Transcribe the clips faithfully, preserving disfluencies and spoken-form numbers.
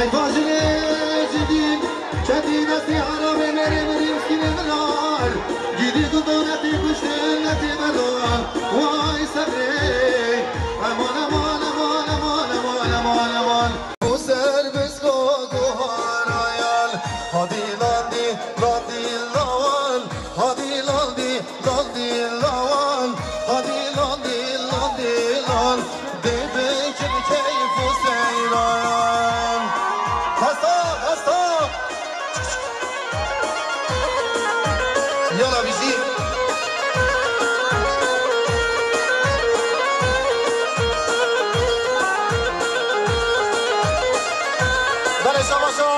Ey vajine cidî, çetî destî hara wê merê mirî miskînê min ar. Gidî gundo netî kuştin netî berdan. Way sebrê. Eman, eman, eman. Bu ser bizgo guharayan. Hadî landî, landî lawan. Hadî landî, landî lawan. Hadî landî, landî lan. Dê bikin keyf û seyran. Hasta, hasta. Yala bijî. Belê şabaşa.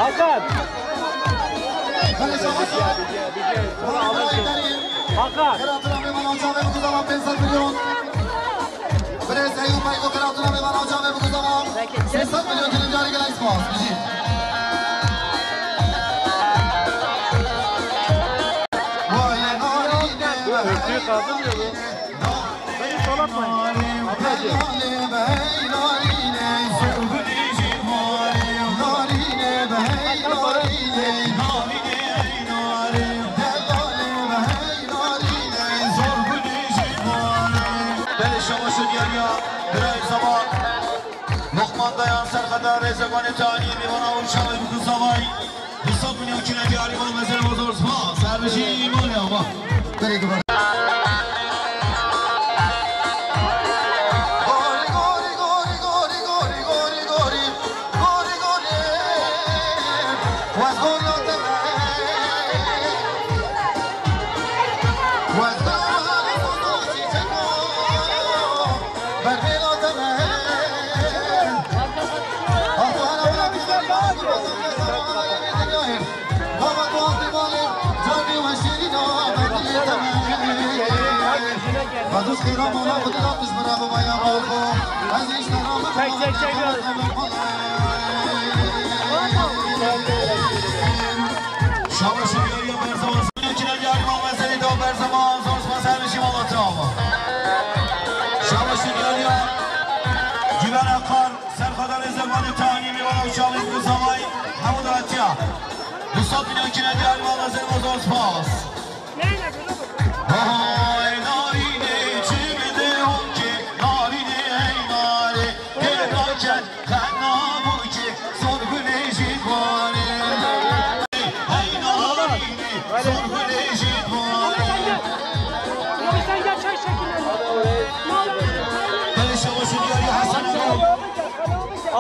Hakan. Hakan. Birêz Eyûp Bey, xwe qira tune bê vana çavê biguzama. Sê sed milyon kirin carî gelek spas. Bijî. Vay, narîne, vay, narîne. Beni solatmayın. Ablacığım. Belê şabaşo diyariya birayê zaman Lokman Dayan. Serxeta rêzeganê talî, mêvana û çavê bikû zavay. Du sed milyon kîne diyarî mal mezin û zor spas. Servijî malê ama. Berê du ber. Gori, gori, gori. Gori, gori. Gori, gori. Waz gori lo teme. Waz gori lo teme. Çek, çek, çek. Şabaşın yarıya berzaman. Yekine yarıma mesele de berzaman. Zor spas her şey Allah'tan ama. Şabaşın yarıya. Güven Akar. Serxada rêzeganê talî, mêvana û çavê bikû zavay. Hemû datiya. Du sed milyon kîne diyarî mal mezin û zor spas. Hay narînê çi bide honkê, narînê hey narê, têra ket xena bûkê, zor gulê jî xwarê. Hey narînê, zor gulê jî xwarê. Belê şabaşın yarıya Hasan Emo.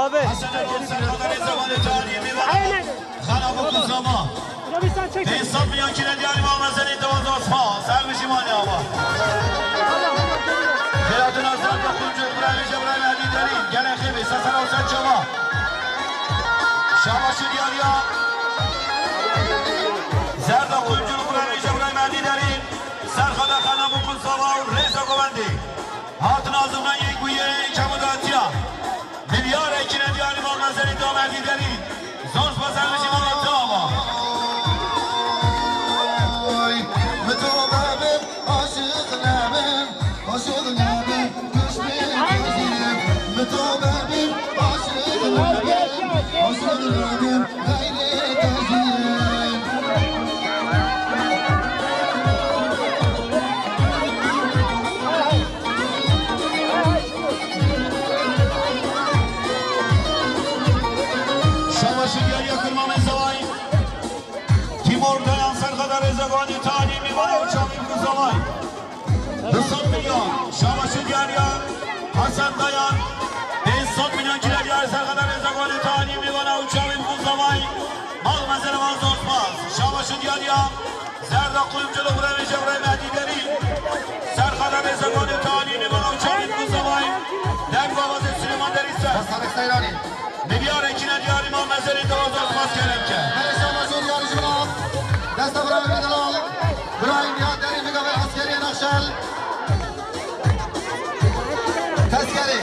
Abi. Hasan Emo, serxada rêzeganê talî, mêvana. Aynen. Xana bû ku zama. Pênc sed milyon kîne diyarî mal mezenê dewazda spa. Servijî malê ava. Xêratina zerda Qumcû Îbrahîm Cebraîl Edî Derîn. Gelê xêbê, sesera û ser çava. Şabaşî diyariya. Zerda Qumcû Îbrahîm Cebraîl Edî Derîn. Serxada xana bû ku zama û rêza govendê. Hatina ziman yek û yek hemû datiya. Milyarek kîne diyarî mal mezenê dewazda Edî Derîn. Zor spas servijî malê ava. Oy, mitobe bim, aşiq nebim, aşiq nebim, piştî tezî. Mitobe bim, aşiq nebim, aşiq nebim, xeyrê tezî. Şabaşî diyariya Kurmanê Zeway. Timur Dayan serxada rêzeganê talî, mêvana û çavê bikû zavay. Du sed milyon. Şabaşî diyariya Hasan Dayan. Pênc sed milyon kîne diyarî serxada rêzeganê talî, mêvana û çavê bikû zavay. Mal mezenê ava zor spas. Şabaşî diyariya. Zerda Qumcû Îbrahîm Cebraîl Edî Derîn. Serxada rêzeganê talî, mêvana û çavê bikû zavay. Deng û avazê Silêman Derî ser. Tarîk Seyranî. Milyarek kîne diyarî mal mezenê dewazda spas kerem ke. Belê şabaşî diyarî ji min re. Desta birayê min delal. Birayê Niyad Derî, Migavê Eskeriyê Nexşel. Tezkerê.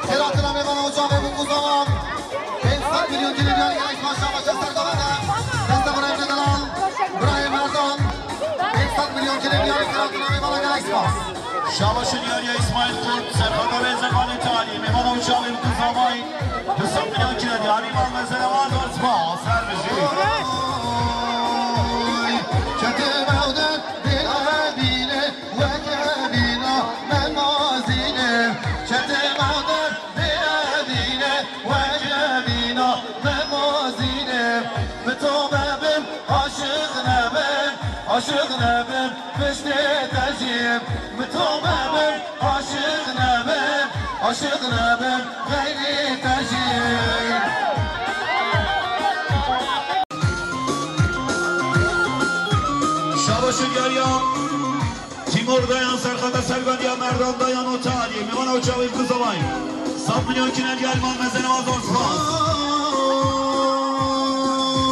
Xêratina mêvana û çavê bû ku zama. Pênc sed milyon kîne diyarî gelek spas, şabaşî ser dewam e. Desta birayê min delal. Birayê Merdan. Pênc sed milyon kîne diyarî xêratina mêvana gelek spas. Şabaşî diyariya Îsmaîl Kurt, serxada rêzeganê talî, mêvana û çavê bikû zavay. Du sed milyon kîne diyarî mal mezenê ava zor spas. Servijî. Oy, çetê mewde bê evîne, wek evîna me mazîne. Çetê mewde bê evîne, wek evîna me mazîne. Mitobe bim, aşiq nebim, aşiq nebim, piştê te jî. Mitobe bim, aşiq nebim, aşiq nebim, xeyrê te jî. Şabaşî diyariya. Timur Dayan serxada sergandiya Merdan Dayan û talî, mêvana û çavê bikû zavay. Sed milyon kîne diyarî mal mezenê ava zor spas.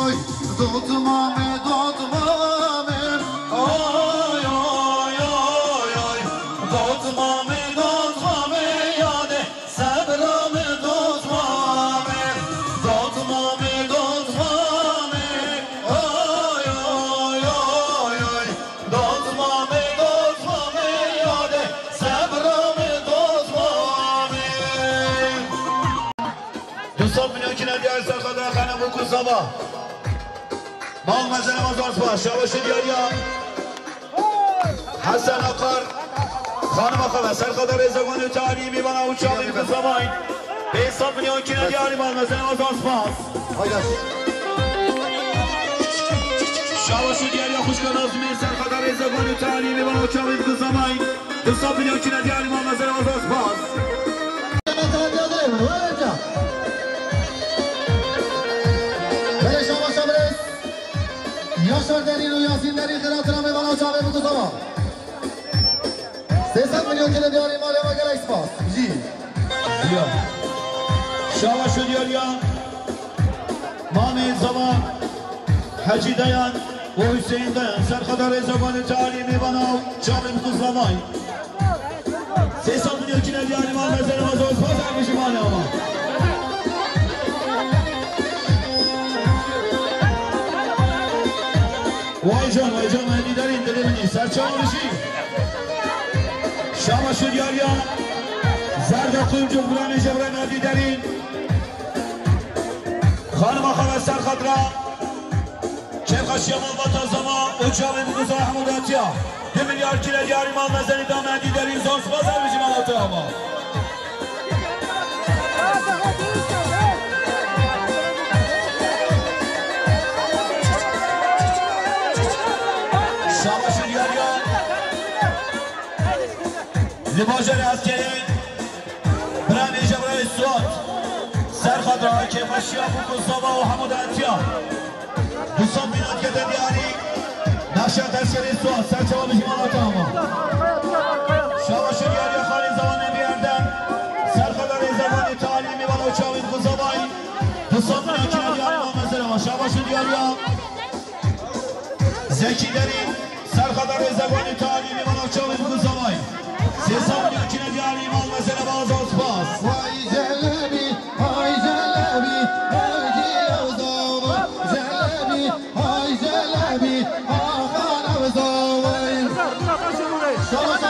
Oy, dotmamê, dotmamê. Oy, oy, oy, oy, oy. Dotmamê, dotmamê, yadê sebra me dotmamê. Dotmamê, dotmamê. Oy, oy, oy, oy, oy. Dotmamê, dotmamê, yadê sebra me dotmamê. Du sed milyon kîne diyarî serxada xana bû ku zama. Mal mezenê ava zor spas. Şabaşî diyariya Hesen Akar. Xanima xwe ve serxada rêzeganê talî, mêvana û çavê bikû zavay. Pênc sed milyon kine diyarî mal mezin, hezar spas. Haydi. Şabaş û diyariya xwişka Nazmî, serxeta rêzevan û talî, mêvana çavê dikuzamay. Du sed milyon kine diyarî mal mezin, hezar spas. Belê şabaş birêz. Yaşar Derîn û Yasîn Derîn, xêra tira mêvana çavê dikuzama. Sê sed milyon kine diyarî malê me, gelek spas. Jî. Ya. Şabaş û diyariya Mamê Zama, Hecî Dayan û Hüseyin Dayan. Serxeta rêzevanê talî, mêvana çavê dikuzamay. Sê sed milyon kine diyarî mal mezin, hezar spas, her bijî malê me. Vay can, vay can, Mehdi Derîn, dilê min î. Serçawa bijî. Şabaş û diyariya Zerda Kuyumcu, Burhanê Jewre, Mehdi Derîn. Xanima xwe ve serxet ra. Kêfxweşiya malbata Zama û çavê dikuza Hemûd Atiya. Du milyar kine diyarî mal mezenî da Mehdi Derîn, zor spas, her bijî malbata Zama. Şabaş û diyariya li bajarê Eskerê, bira Mêja, bira Suat. Serxet ra kêfxweşiya Bûk û Zama û Hemûd Atiya. Du sed milyon kete diyarî. Nexşa Terskerê Suat, serçawa bijî malbata Zama. Şabaş û diyariya xalê Zewanê Bêerdem. Serxeta rêzevanê talî, mêvana çavê dikuzamay. Du sed milyon kine diyarî mal mezin, şabaş û diyariya Zekî Derî. Serxeta rêzevanê talî, mêvana çavê dikuzamay. Sê sed milyon kine diyarî mal mezin, hezar spas. Vay Celebî, vay Celebî, vay Celebî, vay Celebî, vay Celebî, axa Nevzawey. Şabaş,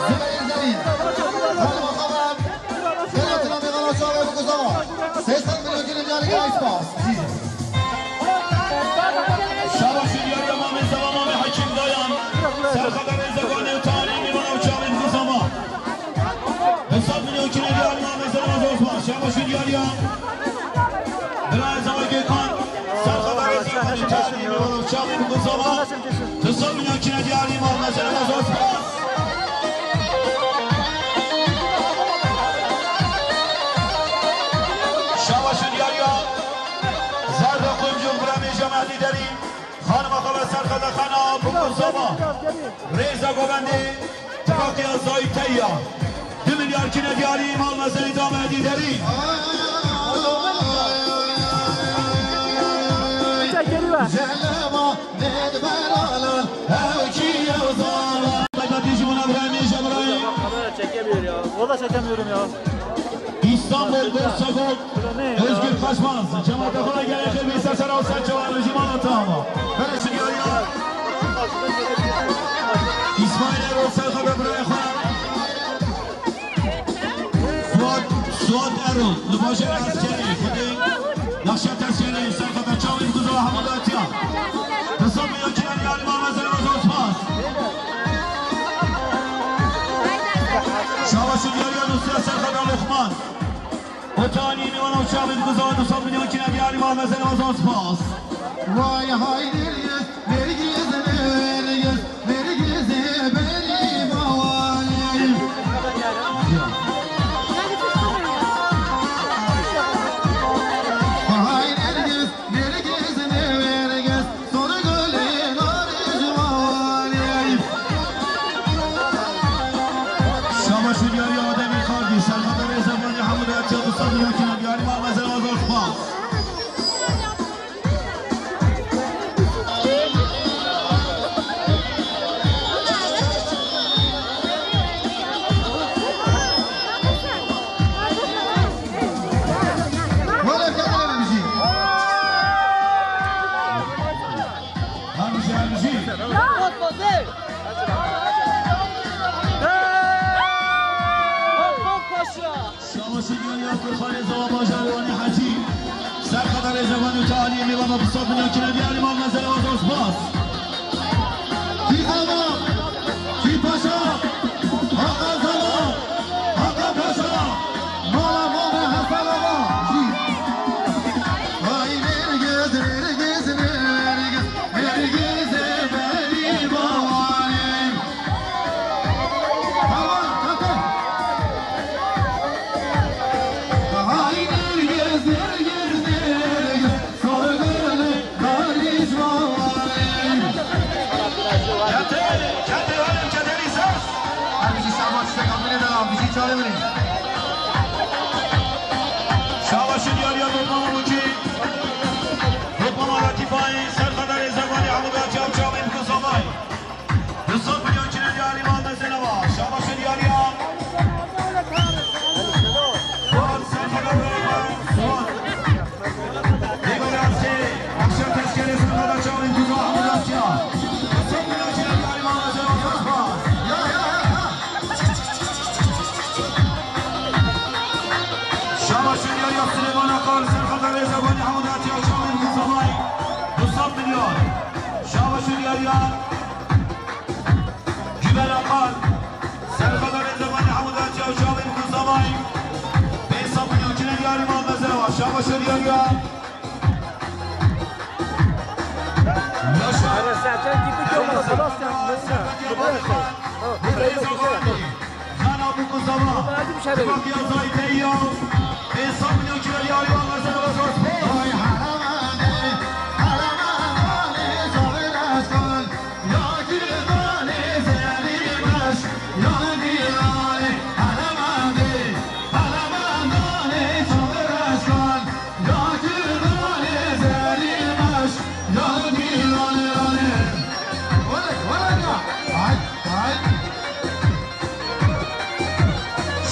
Zubeyir Derî. Hadi bakalım. Selahattin abi, bana çağırıyor bu kıza. Sesler milyon kine diyarî, gelek spas. Şabaş û diyariya Mamê Zama, Mamê Hekîm Dayan. Serxeta rêzevanê talî, mêvana çavê dikuzama. Du sed milyon kine diyarî mal mezin, hezar spas. Şabaş û diyariya Birayê Zama Gökhan. Serxeta rêzevanê talî, mêvana çavê dikuzama. Du sed milyon kine diyarî mal mezin, hezar spas. Şabaş û diyariya Zerda Kuyumcu, bira Mêja, Mehdi Derî. Xanima xwe ve serxeta xana, Bûk û Zama. Rêza govendê, tifaqiya Zayî Teyya. Du milyar kine diyarî mal mezenî da Mehdi Derî. Çek geri ver. Zelema, nedberalan, ew kî ew zana. Bak, bak, dijî buna, bira Mêja, bira. Kamera çekemiyor ya. Valla çekemiyorum ya. İstanbul, Bursa Gol, Özgür Kaçmaz. Cemaate kolay gelsin. Bir ses ara olsun, cevabı rejim anlatı ama. Böyle çıkıyor ya. İsmail Erol Serkan ve buraya koyan. Suat, Suat Erol. Li bajarê Eskerê. Xwedê Nexşa Terskerê. Serkan ve Çawî, Kuzo Hemûd Atiya. Hesabı yakinen yardım almazlar, o zaman spas. Şabaş û diyariya Nusret Serxeda Luqman. Otanî mêvana û çavê dikuza du sed milyon kine diyarî mal mezin, hezar spas. Vay hay Nêrgiz, Nêrgiz, Nêrgiz, Nêrgizê berî bawalî. Hay Nêrgiz, Nêrgiz, Nêrgiz. Sarı gölün arıcı var. Şabaş û diyarî Ademî Kardî, serxeta rêzevanê Hemûd Atiya, du sed milyon kine diyarî mal mezin, hezar spas. Wele fiyatına vermişim. Hemşe, hemşe. Şabaşî Gölya Kurbanê Zewa Bajarê Wanê Hecî. Serxeta rêzevanê talî mêvana du sed milyon kine diyarî mal mezin, hezar spas. Kî Zewa, kî Paşa, Haqa Zewa, Haqa Paşa, mala mala. Rêzevanê Hemûdatiya Çavên Xizavay, du sed milyon. Şabaş û diyariya Cübel Akar. Serxada Rêzevanê Hemûdatiya Çavên Xizavay, pênc sed milyon kine diyarî mal mezera. Şabaş û diyariya. Yaşar. Ana zaten gibi yok. Rêzevanê. Zana Bûkuzava. Hadi bir şey verin. Bak ya Zayteya. Hesap milyon kilo yarı var. Mesela zor. Vay haramade, haramade, zor aşkın. Ya gülmane zelimaş, ya gülmane, haramade, haramade, zor aşkın. Ya gülmane zelimaş, ya gülmane. Vay, vay ya. Ay, ay.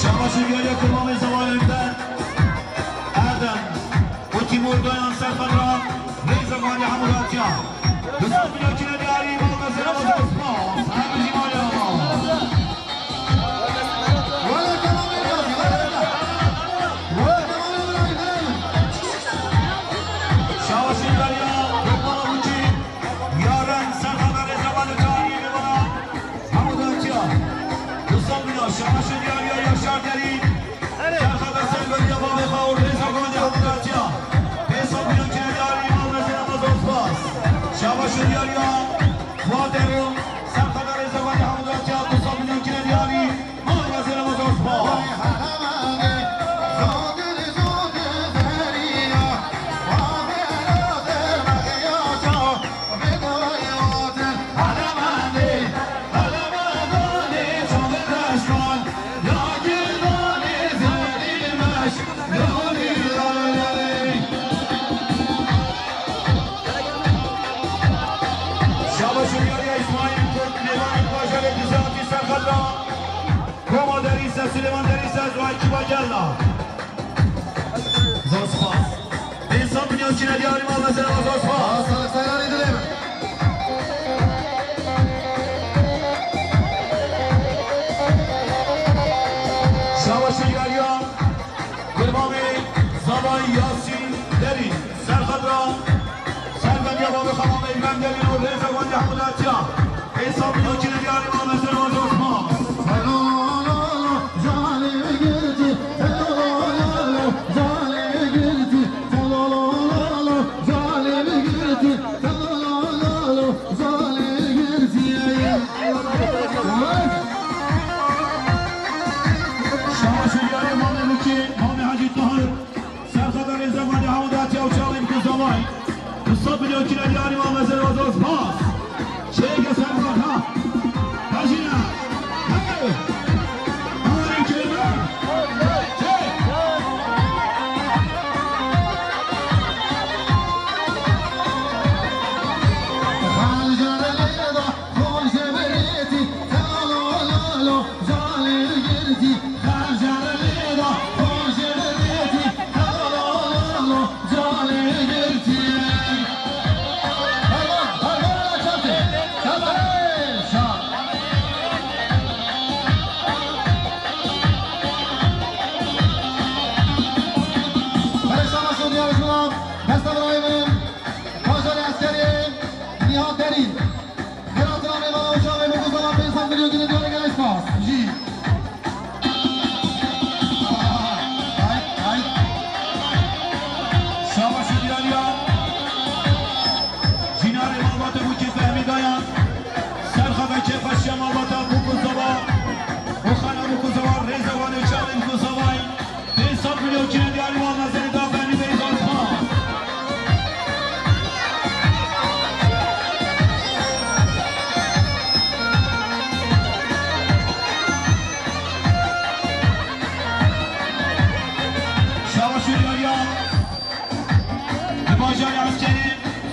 Şabaş û diyariya Kurbanê Zewan Ender Erdem û Timur Doyan Serxedra, Rêzevanê Hemûdatiya. Du sed milyon kine diyarî mal mezera Osman. Sahibi cî malê ama. Wele tamam, wele tamam. Wele tamam, wele tamam. Şabaş û diyariya Kurbanê Hemûdatiya. Yaren Serxedra, Rêzevanê Tarî Rêvana. Hemûdatiya. Du sed milyon. Şabaş û diyariya Yaşar Derî. Serxada Sergeriya Bavê Xawur, Rêzevanê Hemûdatiya. Pênc sed milyon kine diyarî mal mezera Ospas. Şabaş û diyariya Fuat Erol. Serxada Rêzevanê Hemûdatiya. Du sed milyon kine diyarî mal mezera Ospas. Şabaş û diyariya İsmail Kurt, Lêvanê bajarê Dizatî Serxedra. Koma Derî Ses, Silêman Derî Ses, Vay Kiba Gella. Zor spas. Pênc sed milyon çine diyarî mal mezera, zor spas. Sağlık sayıları dilerim. Şabaş û diyariya Kurbanê Zavay Yasîn Derî. Serxedra. Serxediya Bavê Xemamê Îbrahîm Demîr û Rêzevanê Hemûdatiya. Hesap milyon çine diyarî mal mezera, zor spas. Şabaş û diyarê Mamê Mukî, Mamê Hecî Tahir. Serxada Rêzevanê Hemûdatiya û Çavên Xizavay. Du sed milyon kine diyarî mal mezera, zor spas. Çêke Serxada. Hecî ne. Hey! Aferin kelime. Çek. Desta birayê min, bajarê eskerê Nihat Derî. Xêratina mêvana û çavê min ku zana pênc sed milyon kine diyarî, gelek spas. Jî. Ay, ay. Şabaş û diyariya. Cînarê malbata Mûkê Fehmî Dayan. Serxada kêfxweşiya malbata Mûk û Zava. Û xana Mûk û Zava, Rêzevanê û çavê Mûk û Zavayî. Pênc sed milyon kine diyarî mal mezerê da Fehmî Bey, zor spas. Şabaş û diyariya li bajarê eskerê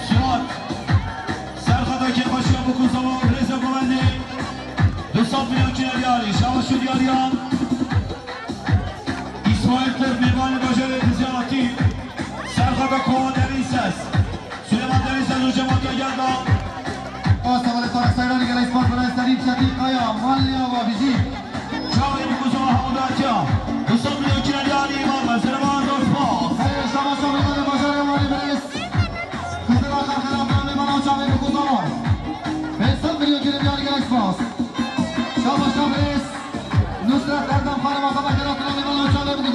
Suwat. Serxada kêfxweşiya Mûk û Zava, Rêzevanê. Du sed milyon kine diyarî. Şabaş û diyariya. Îsmaîl Kurt, mêvanê bajarê Dizya Atî, Serxada Kova Derî Ses, Silêman Derî Ses û cemaeta gelda. Asta vale Tarık Sayranî, gelek spas, Miran Serî, Çetin Kaya, Malya Vavijî. Çavê Mûk û Zava Hemûdatiya. Du sed milyon kine diyarî, mal mezera, zor spas. Hey, şabaş û mêvanê bajarê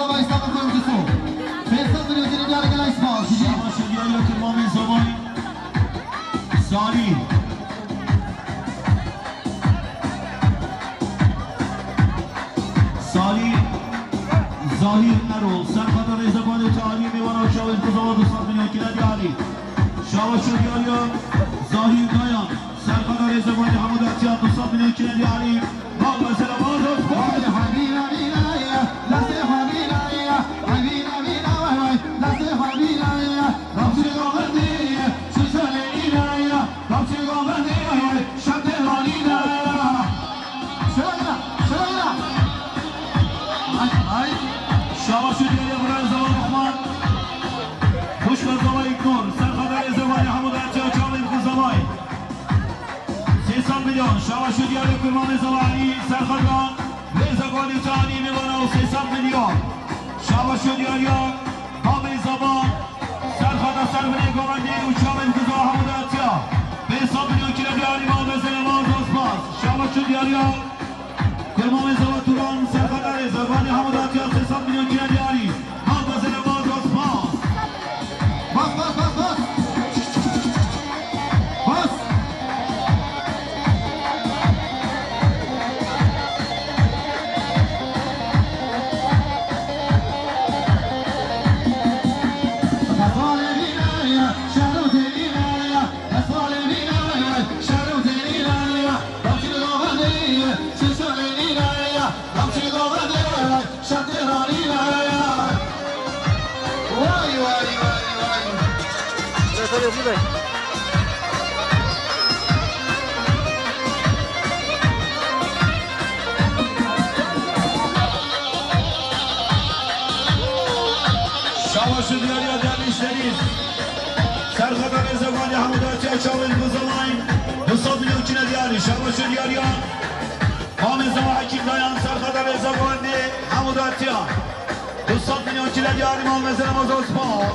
Şabaş Sabah Kurucusu. Pênc sed milyon Tirî diyarê gelek spas. Şabaş û diyariya Kurmamê Zavay. Salî. Salî. Zahîr Erol. Serxada rêzebandê çarî mêvana çavên ku Zavay du sed milyon kine diyarî. Şabaş û diyariya Zahîr Dayan. Serxada rêzebandê hemû datiya du sed milyon kine diyarî. Mal mesele mal dost. Vay, habîna, bîna, ya. Destê habîna, ya. Habîna, bîna, vay, vay. Destê habîna, ya. Rapçi govendê, ya. Şişelê îna, ya. Rapçi govendê, vay, vay. Şatê halîna, ya. Şöyle, şöyle. Ay, ay. Şabaş û diyariya Zavay Rahman. Xwişka Zavay Nur. Serxada rêzebandê hemû datiya çavên ku Zavay. Sê sed milyon, şabaş û diyarê Kurmamê Zavay Elî, Serxada, rêzebandê çarî mêvana û sê sed milyon. Şabaş û diyariya, Mamê Zavay, Serxada ser binê govendê û çavên ku Zavay hemû datiya. Pênc sed milyon kine diyarî mal mezene mal dost spas. Şabaş û diyariya, Kurmamê Zavay Turan, Serxada rêzebandê hemû datiya sê sed milyon kine diyarî. Mal mezene mal dost spas. Bas, bas, bas, bas. Bas. Vay, vay, vay, vay. Şabaş û diyariya değerli işleriz. Serxada rêzebandê hemû datiya çavên ku Zavay. Du sed milyon kine diyarî. Şabaş û diyariya. Mamê Zavay Hekîm Dayan, Serxada rêzebandê hemû datiya. Du sed milyon kine diyarî mal mezene mal dost spas.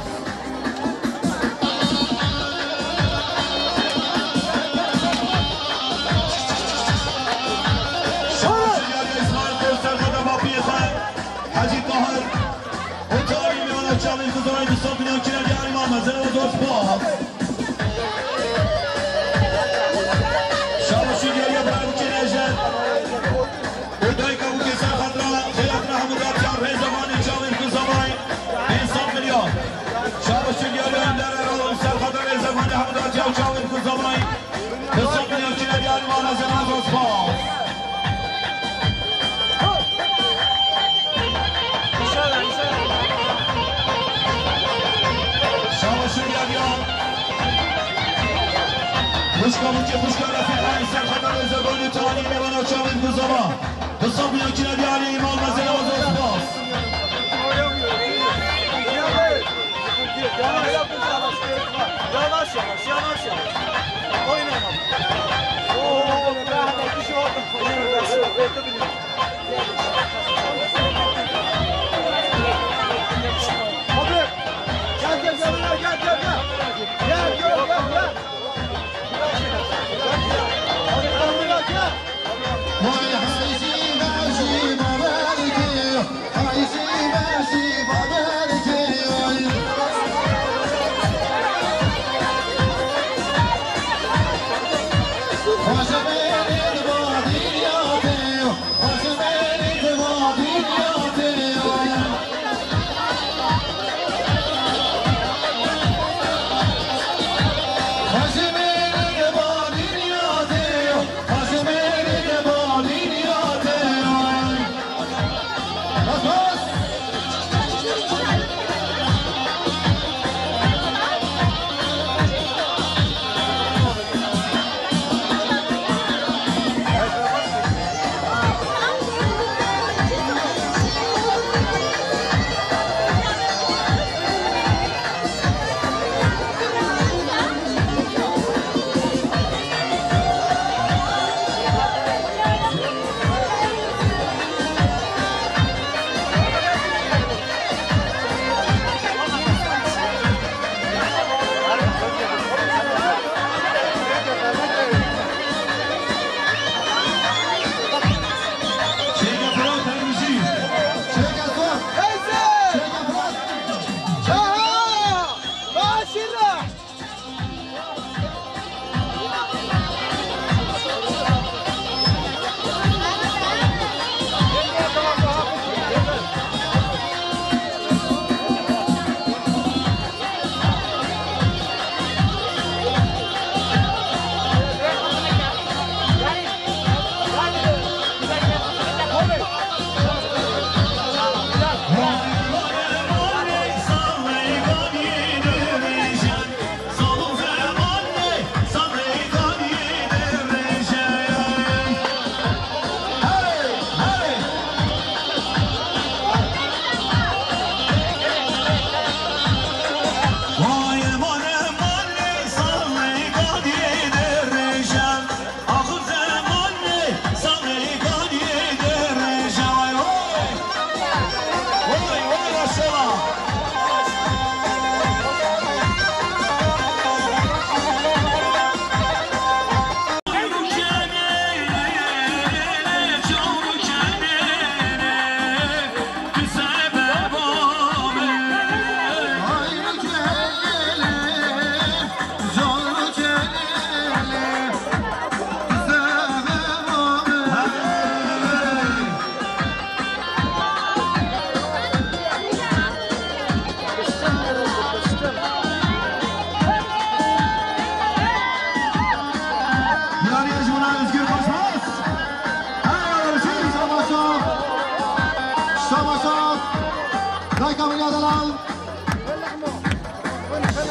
Şabaş û diyariya Îsmaîl Koç, Serxada bapiyê xwe, Hecî Tahir. Û çavên mêvana çavên ku Zavay du sed milyon kine diyarî mal mezene mal dost spas. Şabaş û diyariya birayê bûkê Necdet. Û dayika bûkê Serxada, xêratina hemû datiya rêzevanê çavên ku Zavay pênc sed milyon. Şabaş û diyariya Önder Erol, Serxada rêzevanê hemû datiya çavên ku Zavay du sed milyon kine diyarî mal mezene mal dost spas. Şabaş û diyariya. Xwişka bûkê xwişka Refîqayê Serxada rêzevanê çarî mêvana çavên ku Zavay. Du sed milyon kine diyarî mal mezene mal dost spas. Yavaş yavaş, yavaş yavaş. Oynama. Oo, ben bir şey oldu. Abi, gel, gel, gel, gel, gel, gel. Gel, gel, gel, gel. Gel, gel, gel, gel. Vay, haysi, mersi, baberki. Haysi, mersi, baberki. Xwezê bêrê di badî ya tê.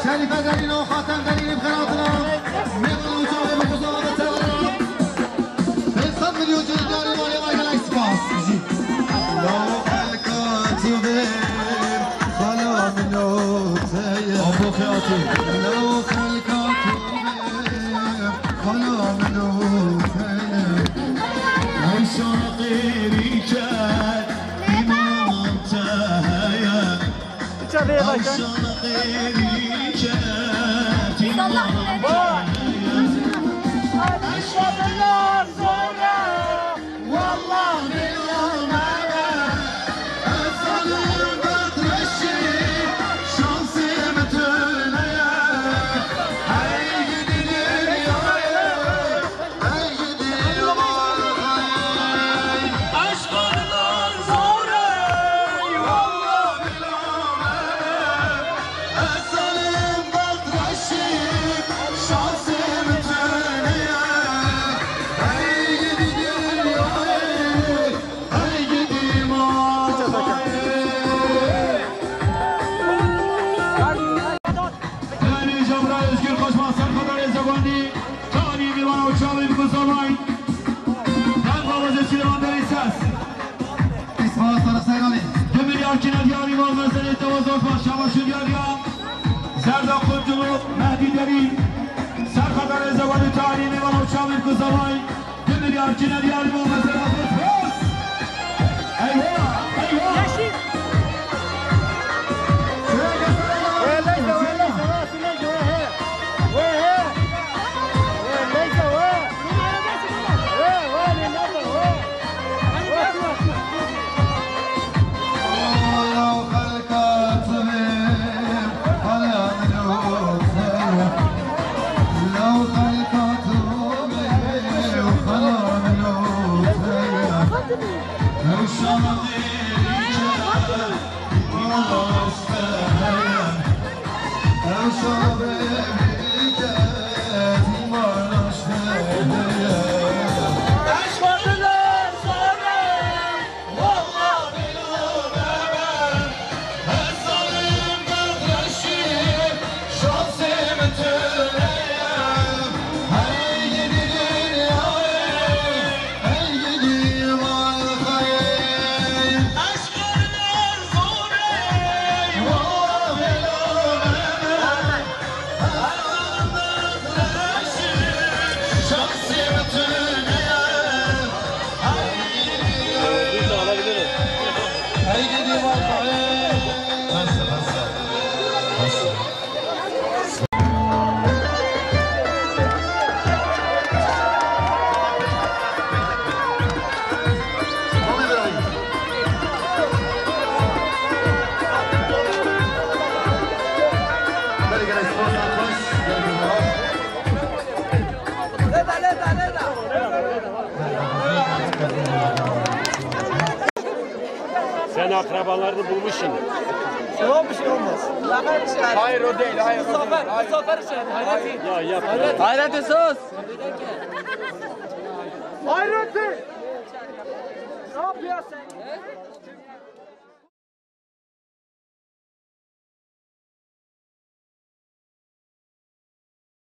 Gelî Federîno, Xatem Delîlî bi xelatira mêvan û çavê bi xuzama bi tewera. Pênc sed milyon cî diyarî malê me, gelek spas jî. Law xelka tu bê, xala min û te ye. Abo xeyatî. Law xelka tu bê, xala min û te ye. Ew şaqêrî ke îmanan te heye. Çavê Ew başkan. Şaqêrî ke îmanan te heye. Eşqedeler zor e. Wallah billah nebe. Ez zalim bedreşî, şansê min tune ye. Hey gidi dinyayê, hey gidi Allah'ım. Aşk kadar zor ey, wallah billah nebe. Ez zalim bedreşî, şansê min tune ye. Hey gidi dinyayê, hey gidi malê. Yanî Cebra Özgür Koçman, Serxedar Zevandî, talî mîvana û çavê bi ku zavay. Ben Babacı Süleyman Deniz Ses. Spas, Tarık Sayın Ali. Demir Yalçın Ediyari var, Mezelet Tevazor Paşa, Başın Yadiya. Zerda Koçulu, Mehdi Derin. Serxedar Zevandî, talî mîvana û çavê bi ku zavay. Demir Yalçın Ediyari var, Mezelet Tevazor. Eyvah, eyvah. Sen akrabalarını bulmuşsun. Tamam, bir şey olmaz. Hayır, o değil, hayır, o değil. Hayır. Hayır. Ya yapma. Hayret, sus. Hayret. Ne yapıyorsun?